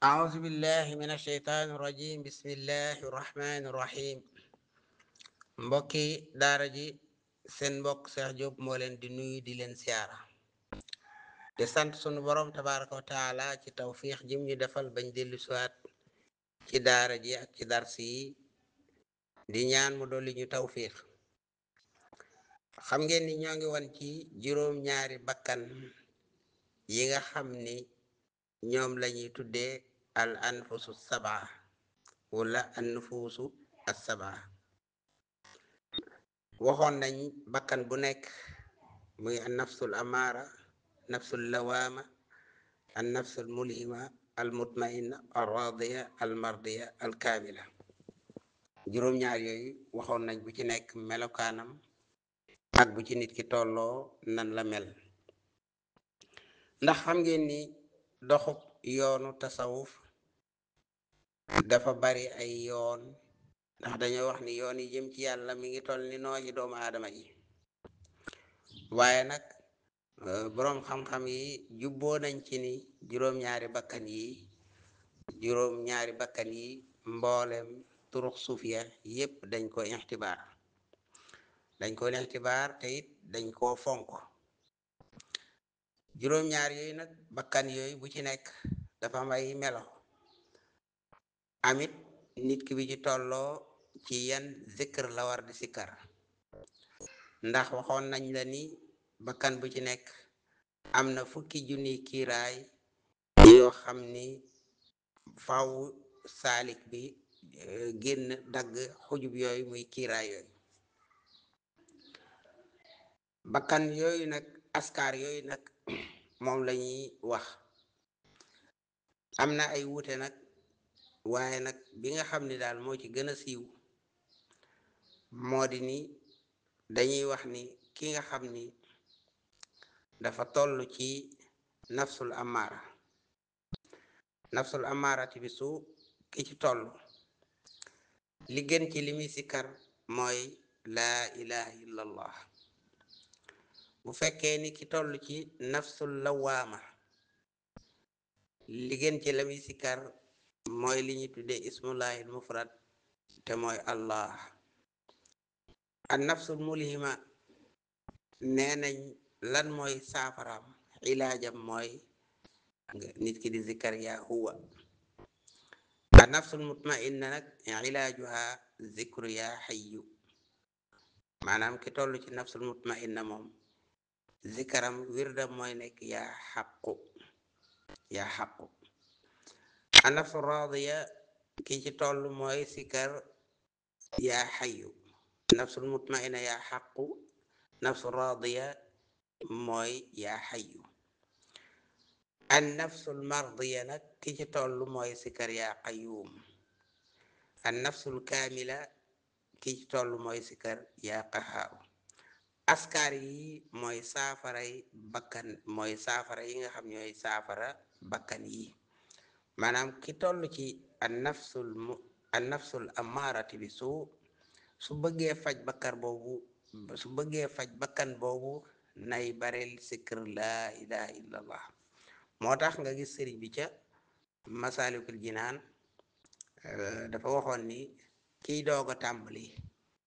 أعوذ بالله من الشيطان الرجيم بسم الله الرحمن الرحيم mbokki daara ji seen mbokk Cheikh Diop moo leen di nuyu di leen siyaara di sant sunu borom tabaraka wa taala ci tawfiix jim ñu defal bañ dellu siwaat ci daara ji ak ci dars yi di ñaan mu dolli ñu tawfiix xam ngeen ni ñoo ngi woon ci juróom-ñaari bakkan yi nga xam ni ñoom lañuy tuddee al anfusu sabaa wala an nufuusu as sabaa waxoon nañ bakkan bu nekk muy an nafsul amaara nafsul lawaama an nafsul mulhima al mutmainna al radiya al mardiya al kaamila juróom-ñaar yooyu waxoon nañ bu ci nekk melokaanam ak bu ci nit ki tolloo nan la mel ndax xam ngeen ni doxub yoonu tasawuf dafa bari ay yoon ndax dañoo wax ni yoon yi jëm ci yàlla mi ngi toll ni nooyi doomu aadama yi waaye nag boroom xam-xam yi jubboo nañ ci ni juróom-ñaari bakkan yi mboolem turux suufiya yépp dañ ko ixtibaar te it dañ koo fonk juróom-ñaar yooyu nag bakkan yooyu bu ci nekk dafa may melo amit nit ki bi ci tolloo ci yan zikr la war di sikkar ndax waxoon nañ la ni bakkan bu ci nekk am na fukki junni kiiraay yoo xam ni faw saalik bi génn dagg xujub yooyu muy kiiraay yooyu bakkan yooyu nag askar yooyu nag moom lañuy wax am na ay wuute nag waaye nag bi nga xam ni daal moo ci gën a siiw moo di ni dañuy wax ni ki nga xam ni dafa toll ci nafsul amaarati bi su ki ci toll li gën ci li muy sikkar mooy laa ilaha illallah bu fekkee ni ki toll ci nafsul lawaama li gën ci la muy sikkar mooy li ñu tuddee ismullahil mufrad te mooy allah an nafsul mulhima nee nañ lan mooy saafaraam ilaajam mooy nit ki di zikkar yaa huwa an nafsul mutmainna nag ilaajuha zikru yaa xayyu maanaam ki toll ci nafsul mutmainna moom zikaram wirdam mooy nekk yaa xaqu an nafsul radiya ki ci toll mooy sikar yaa xayyu nafsul mutmainna yaa xaqu nafsul radiya mooy yaa xayyu an nafsul mardiya nag ki ci toll mooy sikar yaa qayyum an nafsul kaamila ki ci toll mooy sikar yaa qahaaru askar yi mooy saafara yi nga xam ñooy saafara bakkan yi maanaam ki toll ci an nafsul amaarati bi su bëggee faj bakkan boobu nay baril sikr laa ilaha illallah moo tax nga gis sëriñ bi ca Masaalikul Jinaan dafa waxoon ni kiy doog a tàmbali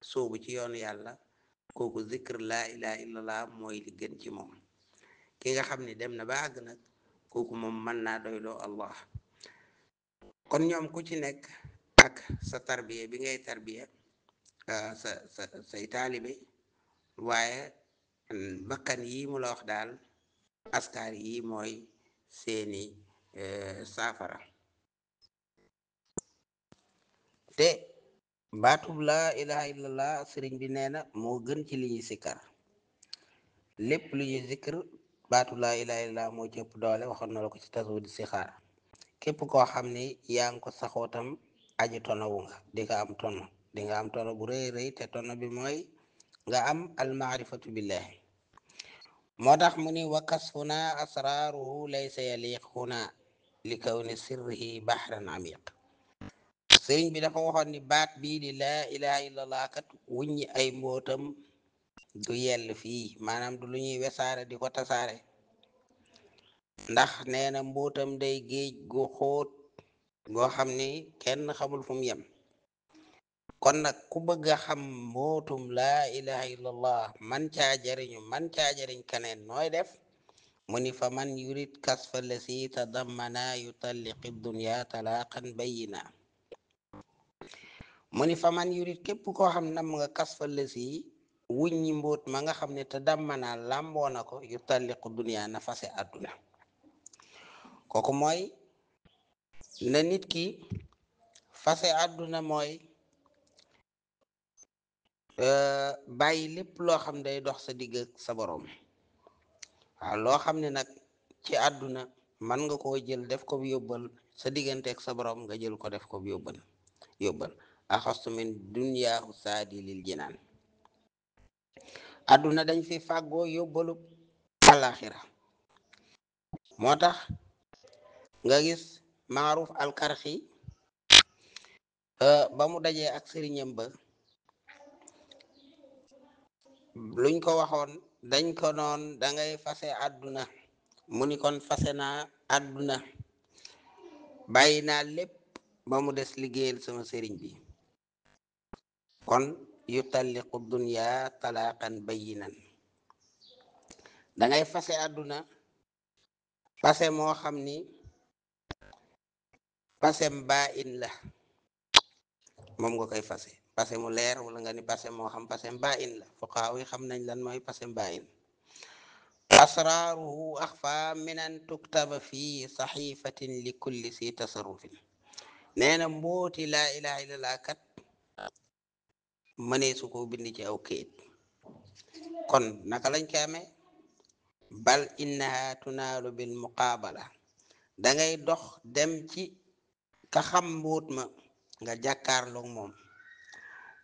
soobu ci yoonu yàlla kooku zikr laa ilaha illallah mooy li gën ci moom ki nga xam ni dem na ba àgg nag kooku moom mën naa doyloo allah kon ñoom ku ci nekk ak sa tarbiya bi ngay tarbiya say taalibe waaye bakkan yi mu la wax daal askar yi mooy seeni saafara te baatub laa ilaha illallah sëriñ bi nee na moo gën ci li ñuy sikkar lépp lu ñuy zikr baatub laa ilaha illallah moo ci ëpp doole waxoon na la ko ci tasawudi si xaar képp koo xam ni yaa ngi ko saxootam aji tonawu nga di nga am tono bu rëy rëy te tono bi mooy nga am almaarifatu billahi moo tax mu ni wa kasfuna asraruhu laysa yaliq huna li kawni sirrihi bahran amiq sëriñ bi dafa waxoon ni baat bii di laa ilaha illallah kat wuññi ay mbootam du yell fii maanaam du lu ñuy wesaare di ko tasaare ndax nee na mbootam day géej gu xóot goo xam ni kenn xamul fu mu yem. kon nag ku bëgg a xam mbootum laa ilaha illallah man caa jariñu man caa jariñ keneen nooy def mu ni fa man yurid kasfa lasi tadammana yutalliqi dunya talaqan bayina. mu ni fa man yurid képp koo xam nam nga kasfa lasi wuññi mbóot ma nga xam ne te dammana làmboo na ko yutalliqu dunya na fase àdduna. kooku mooy na nit ki fase àdduna mooy bàyyi lépp loo xam day dox sa digg ak sa boroom. waaw loo xam ne nag ci àdduna man nga koo jël def ko yóbbal sa diggante ak sa boroom nga jël ko def ko yóbbal axastu min dunyaahu saadi lil jinaan. àdduna dañ fi fàggoo yóbbalu alaxira. moo tax nga gis maaruf alkarxi ba mu dajee ak sëriñam ba luñ ko waxoon dañ ko noon dangay fase àdduna mu ni kon fase naa àdduna bàyyi naa lépp ba mu des liggéeyal sama sëriñ bi. kon yutalliqu dunya talaqan bayinan dangay fase àdduna fase moo xam ni pasem baa in la moom nga koy fase pase mu leer wala nga ni pase moo xam pasem baa in la fuqaaw yi xam nañ lan mooy pasem baa in. asraaruhu axfa minan tuktaba fi saxifatin li kulli si tasarrufin. nee na mbooti laa ilaha illallah kat mënee su ko bind ci aw kayit. kon naka lañ ko amee bal innaha tunaalu bil muqaabala dangay dox dem ci ka xam mbóot ma nga jàkkaarloog moom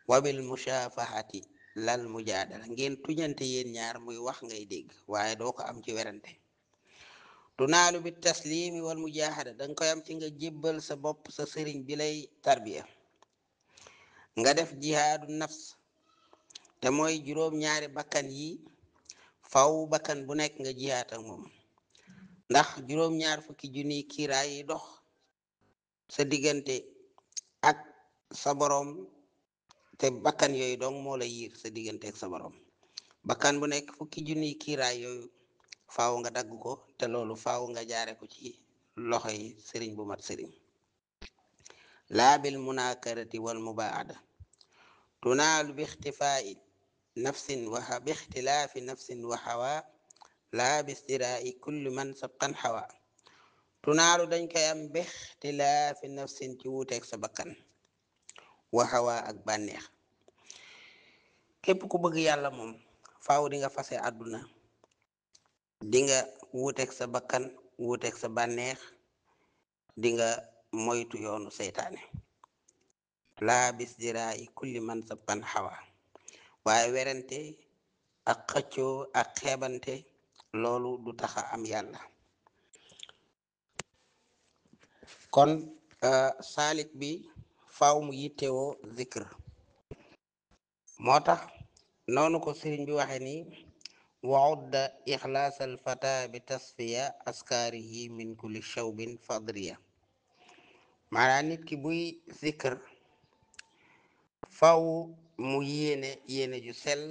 wabil mushafahati lal mujaadala ngeen tuñante yéen ñaar muy wax ngay dégg waaye doo ko am ci werante. tunaalu bi taslimi wal mujahada danga koy am ci nga jébbal sa bopp sa sëriñ bi lay tarbiya nga def jihaadu nafs te mooy juróom-ñaari bakkan yi faw bakkan bu nekk nga jihaat ak moom ndax juróom-ñaar fukki junniy kiiraay yi dox sa diggante ak sa boroom te bakkan yooyu dong moo la yiir sa diggante ak sa boroom. bakkan bu nekk fukki junniy kiiraay yooyu faaw nga dagg ko te loolu faaw nga jaare ko ci loxo yi sëriñ bu mat sëriñ. laa bil munakarati wal mubaada tunaalu bi ixtifaai nafsin bi ixtilaafi nafsin wa hawa laa bi istiraai kulli man sabqan hawa. tunaalu dañ koy am bi ixtilaafi nafsin ci wuuteeg sa bakkan wa hawa ak bànneex. képp ku bëgg yàlla moom faaw di nga fase àdduna di nga wuuteeg sa bakkan wuuteeg sa bànneex di nga moytu yoonu seytaane. laa bis diraayi kulli man sabqan hawa waaye werante ak xëccoo ak xeebante loolu du taxa am yàlla. kon saalik bi faaw mu yittewoo zikr. moo tax noonu ko sëriñ bi waxe ni wa udda ixlaas alfata bi tasfiya askaarihi min kulli shawbin fadriya. maanaam nit ki buy zikr faw mu yéene ju sell.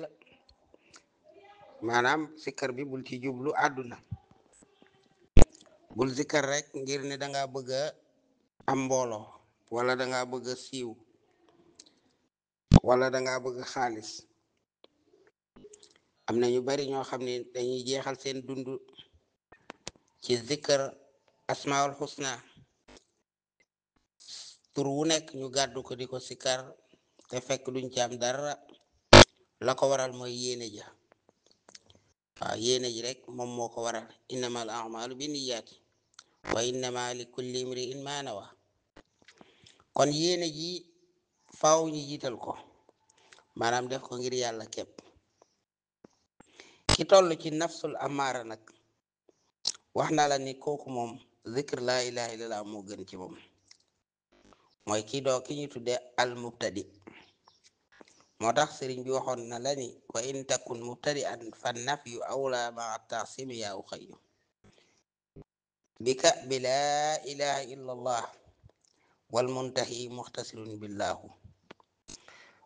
maanaam zikr bi bul ci jublu àdduna bul zikr rek ngir ne danga bëgg a am mbooloo wala danga bëgg a siiw wala danga bëgg xaalis. am na ñu bari ñoo xam ne dañuy jeexal seen dund ci zikr asmaul husna tur wu nekk ñu gàddu ko di ko sikar te fekk duñ ci am dara. la ko waral mooy yéene ja. waaw yéene ji rek moom moo ko waral innamal a'malu binniyaati wa innama li kulli imri'in ma nawa. kon yéene ji faaw ñu jiital ko maanaam def ko ngir yàlla képp. ki toll ci nafsul amaara nag wax na la ni kooku moom zikr laa ilaha illallah moo gën ci moom mooy ki ñu tudde al mubtadi. moo tax sëriñ bi waxoon na la ni wa in takun mubtadi an fa nafyu awla maa taasimi yaa uxayyu bika bi laa ilaha illallah wal muntahi muxtasilun billahu.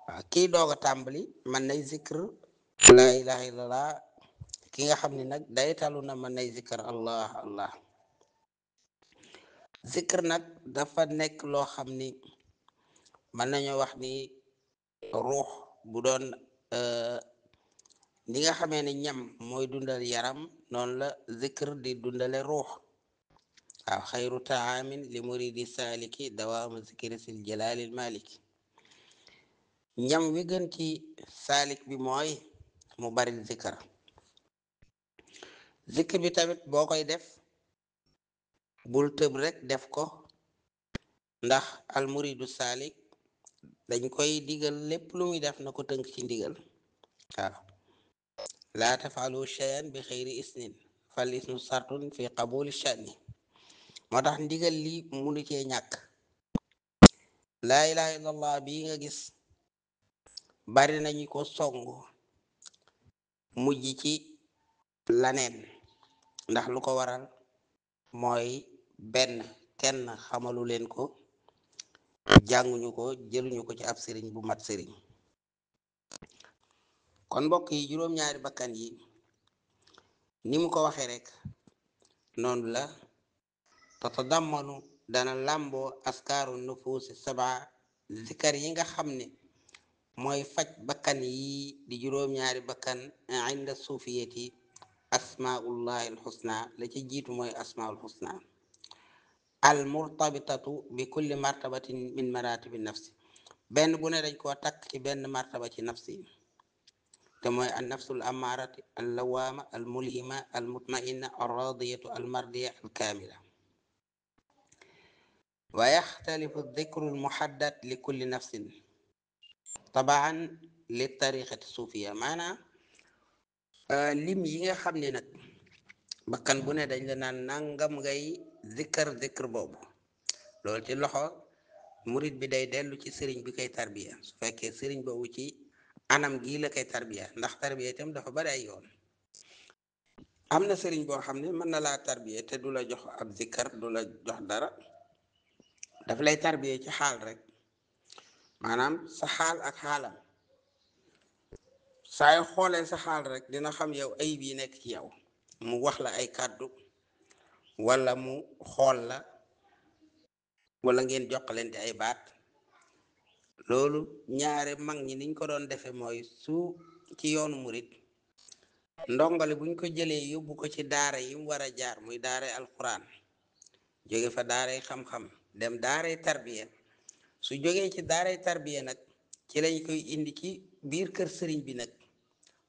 waaw kii doog a tàmbali man nay zikr laa ilaha illallah, ki nga xam ni nag day talu na man nay zikr allah allah. zikr nag dafa nekk loo xam ni mën nañoo wax ni ruux bu doon ni nga xamee ne ñam mooy dundal yaram noonu la zikr di dundale ruux. waaw xayru taamin li muridi saaliki dawaamu zikri sil jalaalil maliki. ñam wi gën ci saalik bi mooy mu bari zikr. zikr bi tamit boo koy def bul tëb rek def ko, ndax al muridu saalik dañ koy digal lépp lu muy def na ko tënk ci ndigal. waaw laa tafaalu cheyan bi xëyri isnin fal isnu sartun fi qabuli shani. moo tax ndigal li munu cee ñàkk. laa ilaha illallah bii nga gis bari nañu ko song mujj ci laneen, ndax lu ko waral mooy benn kenn xamalu leen ko, jànguñu ko, jëluñu ko ci ab sëriñ bu mat sëriñ. kon mbokk yi juróom-ñaari bakkan yi ni mu ko waxee rek noonu la. tatadammanu dana làmboo askaaru nufuusi saba, zikar yi nga xam ne mooy faj bakkan yi di juróom-ñaari bakkan inda suufiyati asmaullahi alxusna. la ci jiitu mooy asmaul xusna al murtabitatu bi kulli martabatin min maratibi nafsi. benn bu ne dañ koo takk ci benn martaba ci nafsi, te mooy an nafsul amaarati al lawaama al mulhima al mutmainna al radiyatu al mardiya al kaamila. wa yaxtalifu dikru al muhaddad li kulli nafsin tabaan li tariqati suufiya. maanaam lim yi nga xam ne nag bakkan bu ne dañ la naan nangam ngay zikr boobu, loolu ci loxo murit bi day dellu ci sëriñ bi koy tarbiya. su fekkee sëriñ boobu ci anam gii la koy tarbiya, ndax tarbiya itam dafa bari ay yoon. am na sëriñ boo xam ne mën na laa tarbiya te du la jox ab zikr, du la jox dara, dafa lay tarbiya ci xaal rek. maanaam sa xaal ak xaalam, saa yu xoolee sa xaal rek dina xam yow ayib yi nekk ci yow, mu wax la ay kàddu wala mu xool la wala ngeen jokkalante ay baat. loolu ñaare mag ñi niñ ko doon defe mooy su ci yoonu murit ndongale buñ ko jëlee yóbbu ko ci daara yi mu war a jaar, muy daaray alquran, jóge fa daaray xam-xam dem daaray tarbiya. su jógee ci daaray tarbiya nag ci lañ koy indi ci biir kër sëriñ bi nag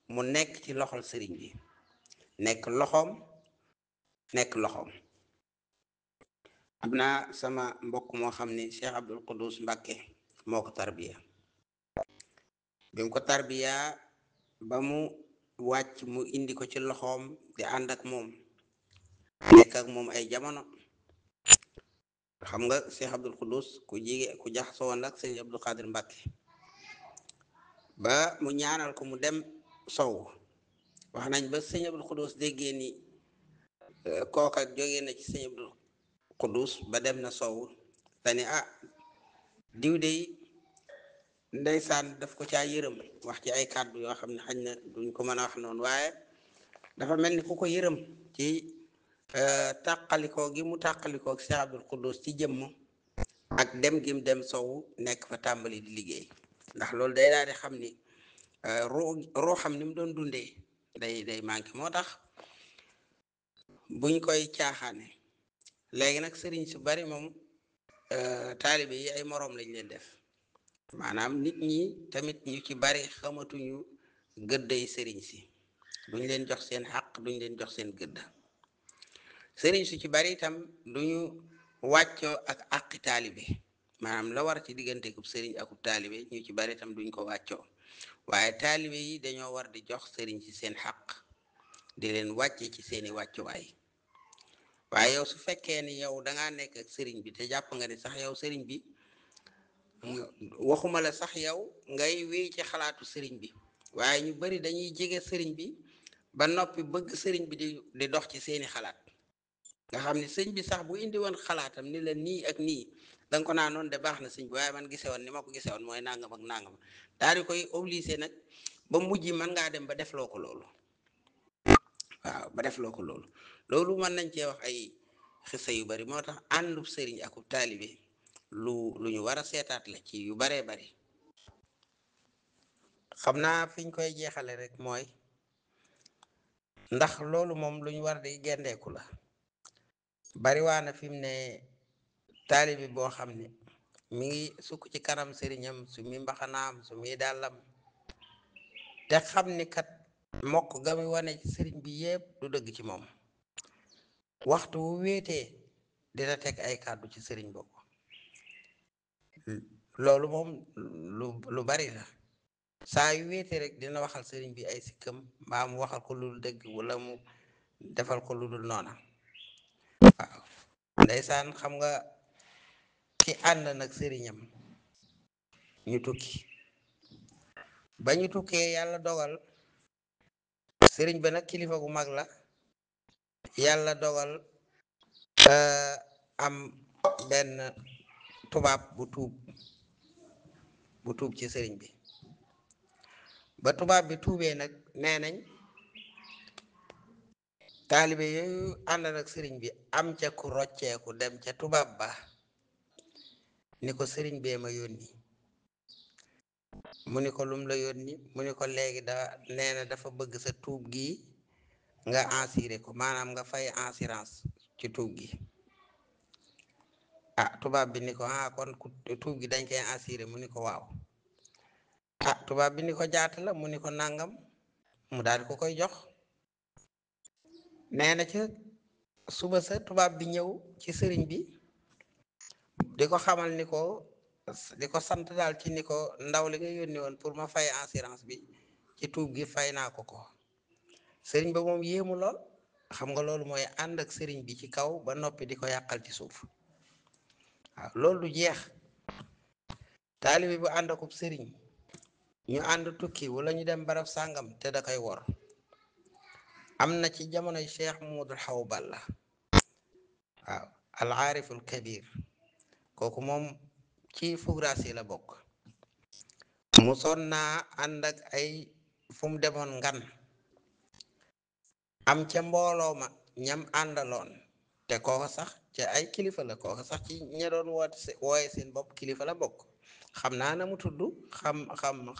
mu nekk ci loxol sëriñ bi, nekk loxoom. am naa sama mbokk moo xam ni Cheikh Abdul Qudus Mbàkke moo ko tarbiya. bi mu ko tarbiya ba mu wàcc mu indi ko ci loxoom di ànd ak moom, nekk ak moom ay jamono. xam nga Cheikh Abdul Qudus ku jaxasoo woon ak sëñ Abdul Qadir Mbàkke ba mu ñaanal ko mu dem sow. wax nañ ba sëñ Abdul Qudus déggee ni kooka jógee na ci sëñ Abdul Qudus ba dem na sow, dani diw de ndeysaan daf ko caa yërëm, wax ci ay kàddu yoo xam ne xañ na duñ ko mën a wax noonu, waaye dafa mel ni ku ko yërëm ci tàqalikoo gi mu tàqalikoo ak Cheikh Abdul Qudus ci jëmm ak dem gi mu dem sow nekk fa tàmbali di liggéey. ndax loolu day daal di xam ni ruuxam ni mu doon dundee day manqué. moo tax buñ koy caaxaane léegi nag sëriñ su bari moom taalibe yi ay moroom lañ leen def. maanaam nit ñi tamit ñu ci bari xamatuñu gëdday sëriñ si, duñ leen jox seen xaq, duñ leen jox seen gëdd. sëriñ su ci bari itam duñu wàccoo ak àqi taalibe, maanaam la war ci diggante kub sëriñ akub taalibe ñu ci bari itam duñ ko wàccoo. waaye taalibe yi dañoo war di jox sëriñ si seen xaq, di leen wàcce ci seeni wàccuwaay. waaye yow su fekkee ni yow dangaa nekk ak sëriñ bi te jàpp nga ni sax yow sëriñ bi, waxuma la sax yow ngay wéy ci xalaatu sëriñ bi, waaye ñu bari dañuy jege sëriñ bi ba noppi bëgg sëriñ bi di dox ci seeni xalaat. nga xam ne sëñ bi sax bu indi woon xalaatam ni la nii ak nii danga ko naa noonu de baax na sëñ bi waaye man gise woon ni ma ko gise woon mooy nangam ak nangam daal di koy obligé nag ba mujj mën ngaa dem ba defloo ko loolu waaw ba defloo ko loolu loolu mën nañ cee wax ay xisa yu bari moo tax àndub sëriñ akub taalibe lu ñu war a seetaat la ci yu baree bari xam naa fiñ koy jeexale rek mooy ndax loolu moom lu ñu war di gendeeku la bariwaana fi mu ne taalibe boo xam ne mi ngi sukk ci kanam sëriñam su mi mbaxanaam su mi dàllam te xam ni kat mokk ga muy wane ci sëriñ bi yépp du dëgg ci moom waxtu wu wéetee dina teg ay kàddu ci sëriñ boobu loolu moom lu bari la saa yu wéetee rek dina waxal sëriñ bi ay sikkam mbaa mu waxal ko lu dul dëgg wala mu defal ko lu dul noona waaw ndeysaan xam nga ki ànd nag sëriñam ñu tukki ba ñu tukkee yàlla dogal sëriñ ba nag kilifa gu mag la yàlla dogal am benn tubaab bu tuub ci sëriñ bi ba tubaab bi tuubee nag nee nañ taalibe yooyu ànd nag sëriñ bi am ca ku rocceeku dem ca tubaab ba ni ko sëriñ bee ma yónni mu ni ko lum la yónni mu ni ko léegi nee na dafa bëgg sa tuub gi nga assuré ko maanaam nga fay assurance ci tuub gi tubaab bi ni ko kon tuub gi dañ koy assuré mu ni ko waaw tubaab bi ni ko jaata la mu ni ko nangam mu daal ko koy jox nee na ca suba sa tubaab bi ñëw ci sëriñ bi di ko xamal ni ko di ko sant daal ci ni ko ndaw li nga yónni woon pour ma fay assurance bi ci tuub gi fay naa ko sëriñ ba moom yéemu lool xam nga loolu mooy ànd ak sëriñ bi ci kaw ba noppi di ko yàqal ci suuf waaw loolu du jeex taalibe bu ànd akub sëriñ ñu ànd tukki wala ñu dem barab sàngam te da koy wor am na ci jamonoy Cheikh Mudul Xaw Balla waaw al aariful kabir kooku moom ci fugraas yi la bokk musoon naa ànd ak ay fu mu demoon ngan am ca mbooloo ma ñam àndaloon te kooka sax ca ay kilifa la kooka sax ci ña doon wooye seen bopp kilifa la bokk xam naa na mu tudd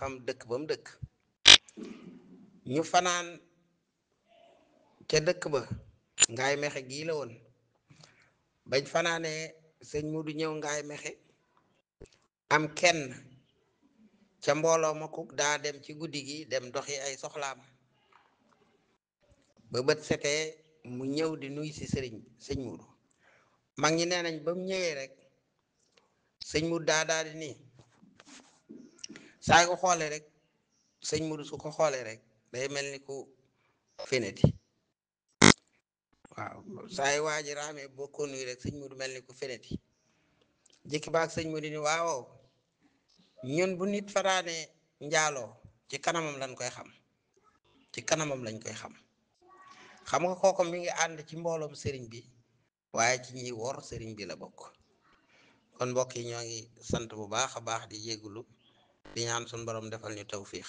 xam dëkk ba mu dëkk ñu fanaan ca dëkk ba ngaay mexe gii la woon bañ fanaanee sëñ Mudu ñëw ngaay mexe am kenn ca mbooloo ma ku daa dem ci guddi gi dem doxi ay soxlaam ba bët setee mu ñëw di nuy si sëñ Mudu mag ñi nee nañ ba mu ñëwee rek sëñ Mudu daal di nii saa ko xoolee rek sëñ Mudu su ko xoolee rek day mel ni ku feneti waaw saa yi waa ji raamee boo ko nuyu rek sëñ Mudu mel ni ku feneti jëkki baag sëñ Mudu ni waaw ñun bu nit fanaanee njaaloo ci kanamam lañ koy xam ci kanamam lañ koy xam nga kooku mi ngi ànd ci mbooloom sëriñ bi waaye ci ñiy wor sëriñ bi la bokk kon mbokk yi ñoo ngi sant bu baax a baax di jéggulu di ñaan suñu borom defal ñu tawfiix